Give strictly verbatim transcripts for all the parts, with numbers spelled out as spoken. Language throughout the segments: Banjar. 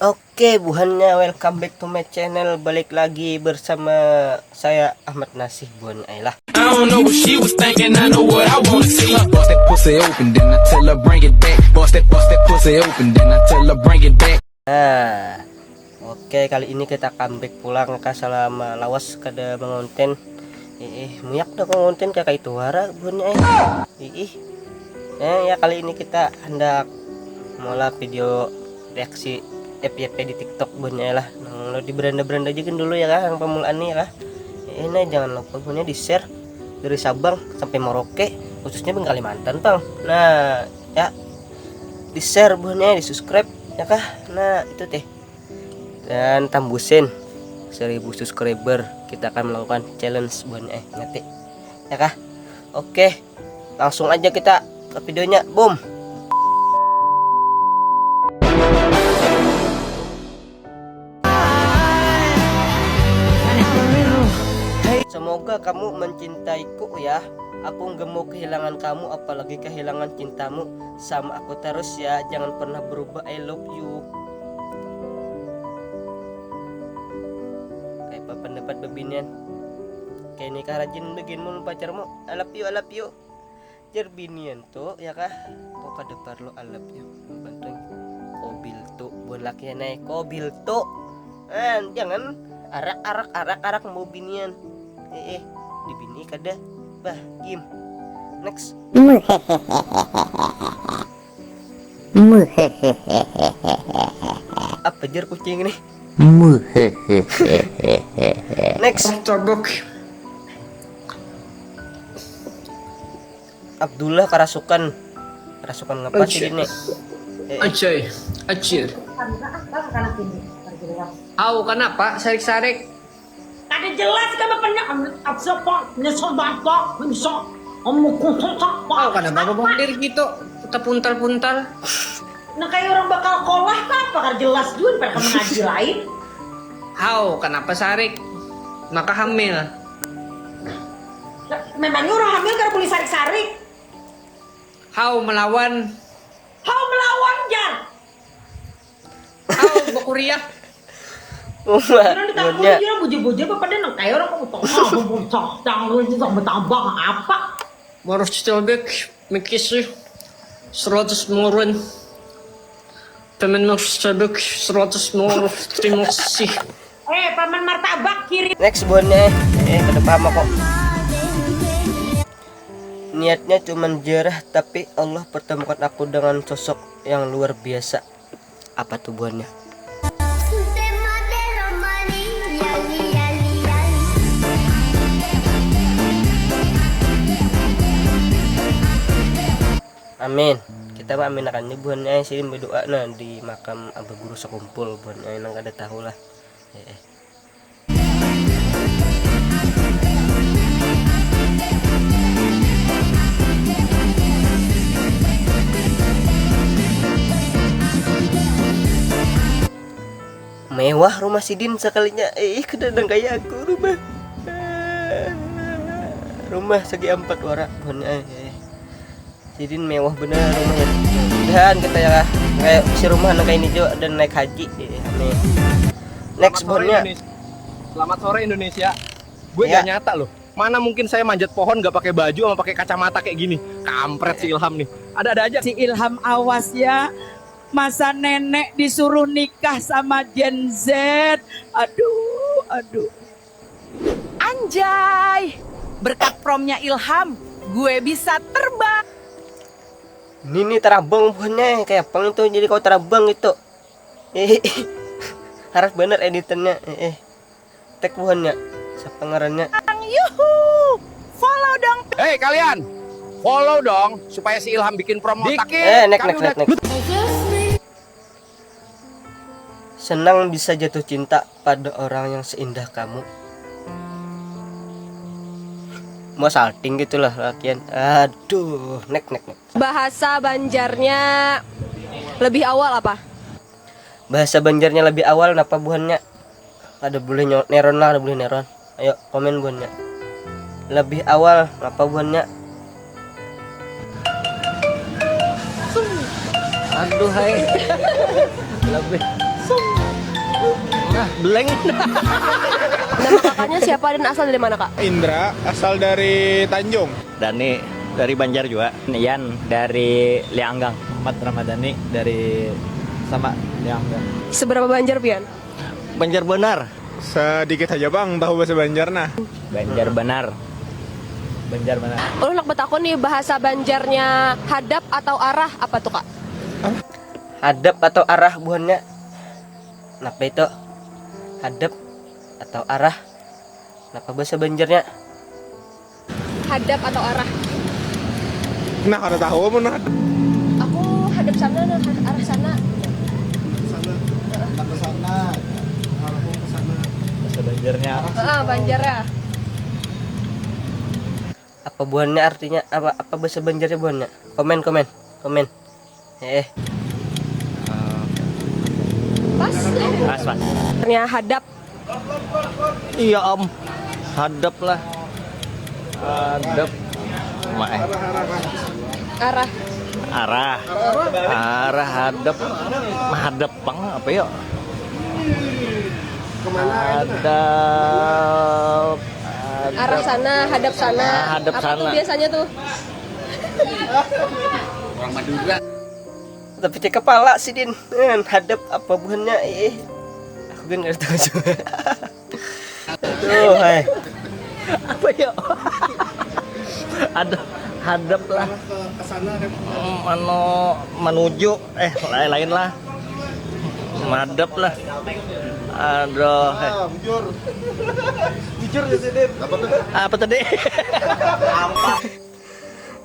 Oke, buhannya, welcome back to my channel. Balik lagi bersama saya, Ahmad Nasih, buhan ai lah. I don't know what she was thinking, I know what I wanna see. Bust that pussy open, then I tell her bring it back. Bust that, bust that pussy open, then I tell her bring it back. Nah, oke, kali ini kita comeback pulang ka, selama lawas kada mengonten. Iih, muyak dah kok ngonten kayak itu wara buhannya eh. Iih. Nah, ya, kali ini kita hendak mula video reaksi F Y P di TikTok buhannya lah. Nang lo di beranda-beranda aja kan dulu ya kah, yang pemulaan nih ya kah. Eh, nah, jangan lupa buhannya di-share dari Sabang sampai Merauke, khususnya Bang Kalimantan, Bang. Nah, ya, di-share buhannya, di-subscribe ya kah. Nah, itu teh. Dan tambusin seribu subscriber, kita akan melakukan challenge buhannya eh, ngerti ya kah? Oke, langsung aja kita ke videonya. Boom. Semoga kamu mencintaiku ya. Aku nggak mau kehilangan kamu, apalagi kehilangan cintamu. Sama aku terus ya, jangan pernah berubah. I love you. Kayak apa pendapat bebinian? Kayak nikah rajin begini mun pacarmu. I love you, I love you. Jer binian tu ya kah? Kok kada perlu I love you? Bantuin kobil tu, buhan lakian ai, kobil tu. Eh, jangan arak arak arak arak mau binian. Eh, eh, di bini kada. Bah, game. Next. Apa jer kucing nih? Next. Tabuk. Abdullah karasukan. Karasukan ngapa sih ini? Eh, eh. Acai, acir. Au, kenapa? Sarik-sarik. Kada jelas kan bapaknya, amit abis apa? Nyesel bapak, bisa. Kamu kusut apa? Au, kenapa babandir gitu? Kita puntal-puntal. Nah, kayak orang bakal kolah apa? Kada jelas juga pada kamu ngaji lain. Au, kenapa sarik? Maka hamil. Nah, memangnya orang hamil kada boleh sarik-sarik. Au, melawan. Au, melawan jar. Au, bakuriah. Uma, Orang ditampung buhannya. Orang bujur-bujur apa pada nang kayak orang kamu tahu apa bocah. Jangan lu itu tambah-tambah apa? Morus Stilbeck, Mikis, seratus moron. Temen Morus Stilbeck, seratus moron. Terima kasih. Eh, paman martabak kiri. Next buhannya eh. Eh, kada paham aku. Niatnya cuma jarah, tapi Allah pertemukan aku dengan sosok yang luar biasa. Apa tuh buhannya? Amin. Kita mah amin akan buhannya eh, sini berdoa nah di makam Abah Guru Sekumpul buhannya eh, nang kada tahu lah. Eh, eh. Mewah rumah sidin sekalinya eh kada nang kayak aku rumah rumah segi empat wara buhannya eh. Sidin mewah bener rumahnya. Mudahan kita ya lah kayak si rumah nang kayak ini jo dan naik haji eh, amin. Next buhannya. Selamat sore Indonesia. Gue Ya. gak nyata loh. Mana mungkin saya manjat pohon gak pakai baju sama pakai kacamata kayak gini. Kampret si Ilham nih. Ada-ada aja. Si Ilham awas ya. Masa nenek disuruh nikah sama Gen Z. Aduh, aduh. Anjay, berkat promnya Ilham, gue bisa terbang. Nini terabang buhannya eh. Kayak apa itu jadi kau terabang itu. Eh, harus bener editannya. Eh, eh. Tag buhannya. Siapa ngarannya? Yuhu, follow dong. Hei kalian, follow dong supaya si Ilham bikin promo otak. Eh, next, next, next, next. Senang bisa jatuh cinta pada orang yang seindah kamu. Mau salting gitulah lakian. Aduh, next, next, next. Bahasa Banjarnya lebih awal apa? Bahasa Banjarnya lebih awal napa buhannya? Kada boleh nyo- neron lah, kada boleh neron. Ayo komen buhannya. Lebih awal napa buhannya? Aduh hai. Lebih. Nah, blank. Nama kakaknya siapa dan asal dari mana, Kak? Indra, asal dari Tanjung. Dani, dari Banjar juga. Yan, dari Lianggang. Ahmad Ramadhani, dari sama Lianggang. Seberapa Banjar pian? Banjar benar. Sedikit aja, Bang, tahu bahasa Banjar, nah. Banjar benar. Banjar benar. Ulun nak betakun nih, bahasa Banjarnya hadap atau arah apa tuh, Kak? Hadap atau arah buhannya? Napa itu? Hadap atau arah? Napa bahasa Banjarnya? Hadap atau arah? Nah, kada tahu mun hadap. Aku hadap sana, nah, arah sana. Sana. Ke sana. Arahku ke sana. Bahasa Banjarnya. Heeh, Banjar ya. Apa buhannya artinya? Apa, apa bahasa Banjarnya buhannya? Komen, komen, komen. Eh. Pas. Pas, pas. Artinya hadap. Iya, Om. Hadap lah. Hadap. Mak, eh. Arah. Arah. Arah hadap. Mahadap pang apa ya? Hadap. Arah sana, hadap sana. Ah, hadap sana. Apa tuh biasanya tuh? Orang Madura. Tapi cek kepala sidin. Eh, hadap apa buhannya? Eh, aku kan nggak tahu juga. Tuh, hai. Apa ya? Ada hadap lah. Mano menuju, eh, lain-lain lah. Madep lah. Aduh, eh. Ah, bujur. Bujur ya, sidin. Apa tuh? Apa tadi?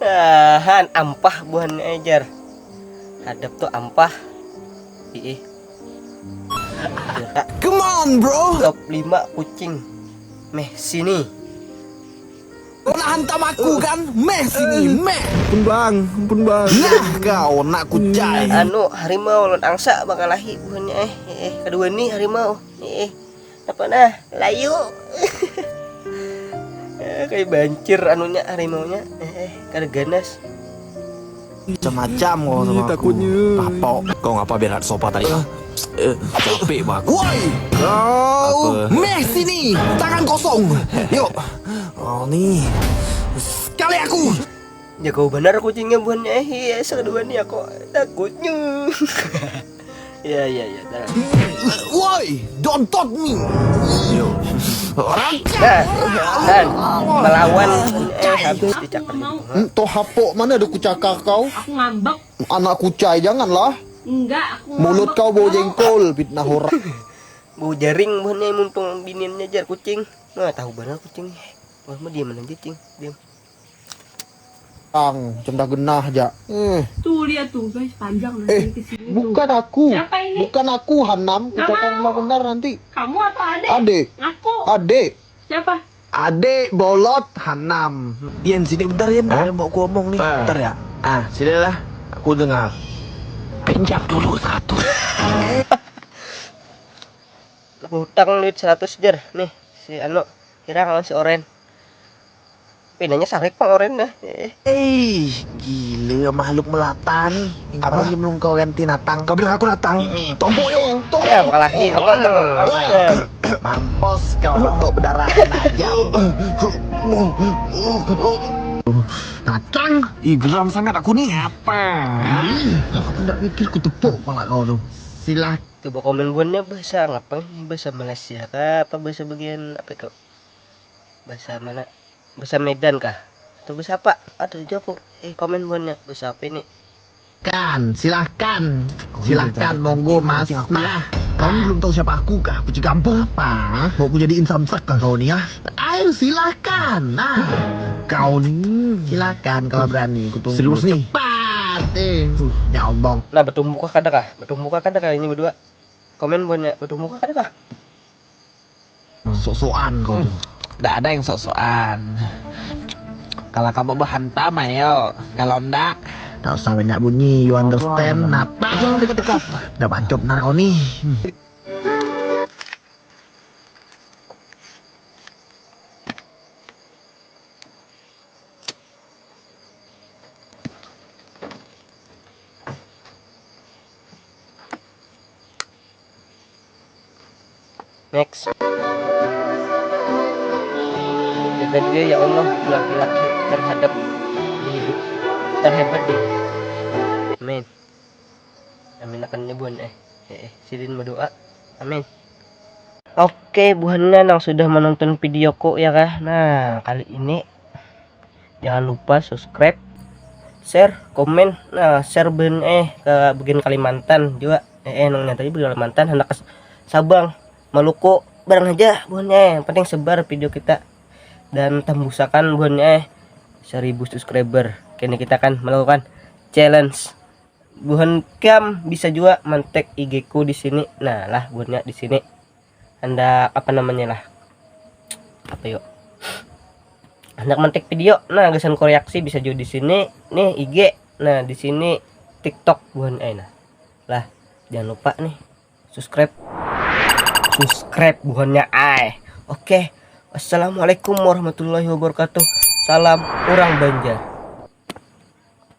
Ahan, ampah buhannya ajar. Hadap tuh ampah. Iih. Come on, bro. Top lima kucing. Meh sini. Kau nak hantam aku kan? Meh sini, meh. Ampun, Bang. Ampun, Bang. Nah, kau nak kucai. Anu, harimau lawan angsa bakalahi buhannya, eh. Eh, eh, kedua ni harimau. Eh, eh. Apa nah? Layu. Eh, kayak bancir anunya, harimaunya. Eh, eh, kada ganas. Macam-macam kau sama aku. Takutnya. Tapo. Kau ngapa biar ada sopa tadi? Eh, capek bah aku. Woi, kau. Apa? Meh sini, tangan kosong. Yuk. Oh, nih. Sekali aku. Jago benar kucingnya buhannya. Eh, iya, sekedua nih aku takutnya. Ya, ya, ya, tenang. Woi, don't touch me. Yo. Orang. Nah, dan melawan, eh, habis dicakar. Hmm, toh hapo mana ada kucakar kau? Aku ngambek. Anak kucai, janganlah. Enggak, aku ngambek. Mulut kau bau jengkol, fitnah orang. Bau jaring buhannya mumpung biniannya jar kucing. Nah, tahu benar kucing. Wah, mau diam aja, cing. Diam. Ang, macam dah genah ja. Eh. Tuh, lihat tuh, guys, panjang nanti. Eh, ke sini tuh. Bukan aku. Siapa ini? Bukan aku, Hanam. Nggak mau. Kucakar benar nanti. Kamu atau adik? Adik. Ngaku. Adik. Siapa? Adik bolot Hanam. Yan, sini bentar, Yan. Hah? Ada mau aku omong nih. Ah. Bentar ya. Ah, sinilah. Aku dengar. Pinjam dulu seratus. Hutang duit seratus, jer. Nih, si anu, Hirang lawan si Oren. Pinanya sarik pang Oren dah. Eh. Eh, gila makhluk melata nih. Apa? Apa lagi menungkau ganti natang? Kau bilang aku natang. Ini. Tombok ya, tombok. Ya, apalagi. Apa tuh? Mampus kau, tombok berdarah aja. Natang. Ih, geram sangat aku nih. Apa? Aku tidak mikir ku tepuk pala kau tuh. Silah. Coba komen buhannya bahasa ngapa nih? Bahasa Malaysia kah? Apa bahasa bagian apa itu? Bahasa mana? Bahasa Medan kah? Atau bahasa apa? Ada juga aku. Eh, komen buhannya. Bahasa apa ini? Kan, silahkan. Silahkan, monggo, Mas. Nah, kamu belum tahu siapa aku kah? Aku juga apa? Mau aku jadiin samsak kah kau nih ya? Ayo, silahkan. Nah, kau nih. Silahkan kalau berani. Aku tunggu. Serius nih? Cepat, eh. Nyombong. Nah, bertumbuh kah kada kah? Bertumbuh kah kada kah ini berdua? Komen buhannya, bertumbuh kah kada kah? Sok-sokan kau tuh. Ndak ada yang sok-sokan. Kalau kamu berhantam, ayo. Kalau ndak, ndak usah banyak bunyi. You understand? Napa? Jangan dekat-dekat. Udah bacot nah kau nih. Next. Jaga dia ya Allah, laki-laki terhadap di hidup terhebat deh. Amin. Amin akan nyebuan eh. Eh, eh, sidin berdoa. Amin. Oke, buhannya yang sudah menonton videoku ya kah. Nah, kali ini jangan lupa subscribe, share, komen. Nah, share ben eh ke bagian Kalimantan juga. Eh, eh nang nyata di Kalimantan, hendak ke Sabang, Maluku, barang aja buhannya. Yang penting sebar video kita dan tembusakan buhannya eh seribu subscriber. Kini kita akan melakukan challenge. Buhan kam bisa juga mentek I G ku di sini. Nah lah, buhannya di sini. Hendak apa namanya lah? Apa yuk? Hendak mentek video. Nah, gasan ku reaksi bisa juga di sini. Nih I G. Nah, di sini TikTok buhan eh nah. Lah, jangan lupa nih subscribe. Subscribe buhannya ai. Oke. Wassalamualaikum warahmatullahi wabarakatuh. Salam orang Banjar.